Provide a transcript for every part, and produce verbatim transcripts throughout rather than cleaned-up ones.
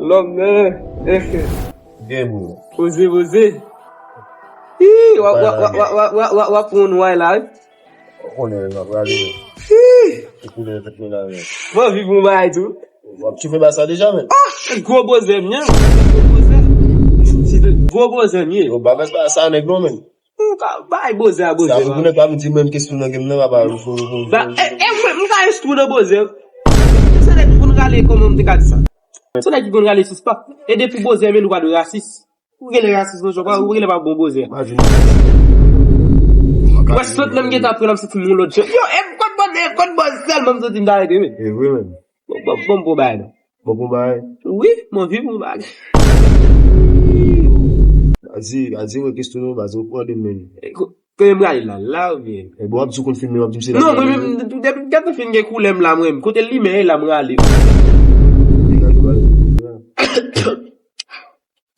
Lòm nan. Gen bro. Poze, poze. Ih, w ap, w ap, w ap, w ap, w ap, w ap, w ap pran yon nway la, wi. Ou konnen, m ap rale. Ih. Ou konnen, fèt mwen la, men. Mwen viv yon bagay tou. W ap tchoufe ba sa deja, men. Ah, gwo bozè m ye. Gwo bozè. Gwo bozè m ye. Yo, bagay sa, sa nèg non, men. M ka bay bozè a bozè. Sa pou nèg pa vin di menm kesyon nan game nan, papa. Ba, e, e, mwen, m ka enstwi nan bozè. Se nèg pou n rale, kòman m te ka di sa? Se nèg ki konn rale sis pa. E depi bozè, men nou pa dwe rasis. Ou genlè rasis nan chòp, ou genlè pa bon bozè. Wè, sot nan m gentan pran, m santi m yon lòt jan. Yo, e m konn bòz, e m konn bòz sèlman m santi m ta rete, men. E vre, men. Bon, bon, bon, bon bagay, non. Bon, bon bagay. Wi, m anvi bon bagay. Azi, Azi, wè kesyon non, baz, ou pran de men. E, ko-, kote m rale la, la, oubyen? E bon, w ap di w konn filme, w ap di m se la. Non, mwen menm, depi gade film gen koulè m la, mwen menm. Kote limè ye la, m rale. Degaj, w rale.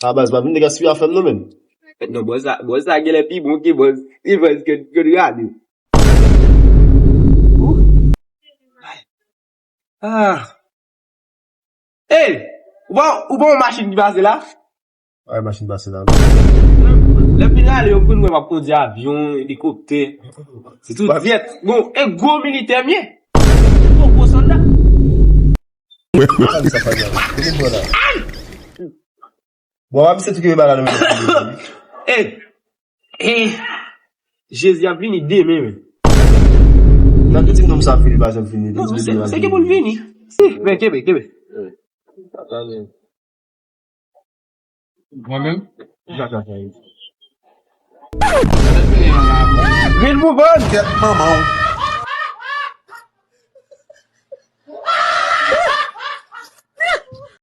A baz, pa vin gaspiye afè m non, menm. Non, bòz sa, bòz sa genlè pi bon ke bòz, ke bòz ke, ke rale. Ah. Ey! Ou pa, ou pa wè yon machin ki pase la? Ay, machin pase la. Lè m fin rale, yo konn wè m ap kondi avyon, elikoptè. Se tout vyèt. Bon, e gwo militè m ye. Gwo, gwo sòlda. Bon, w ap se tou ki bala nan men. Ey! Eh, Jezi ap vini demen, men. Nan tout ti nonm sa ap vini, pa janm vini. Non, se, se ki pou l vini. Si, men kenbe, kenbe. Mwen menm? Vin pou vann! Kèt manman w.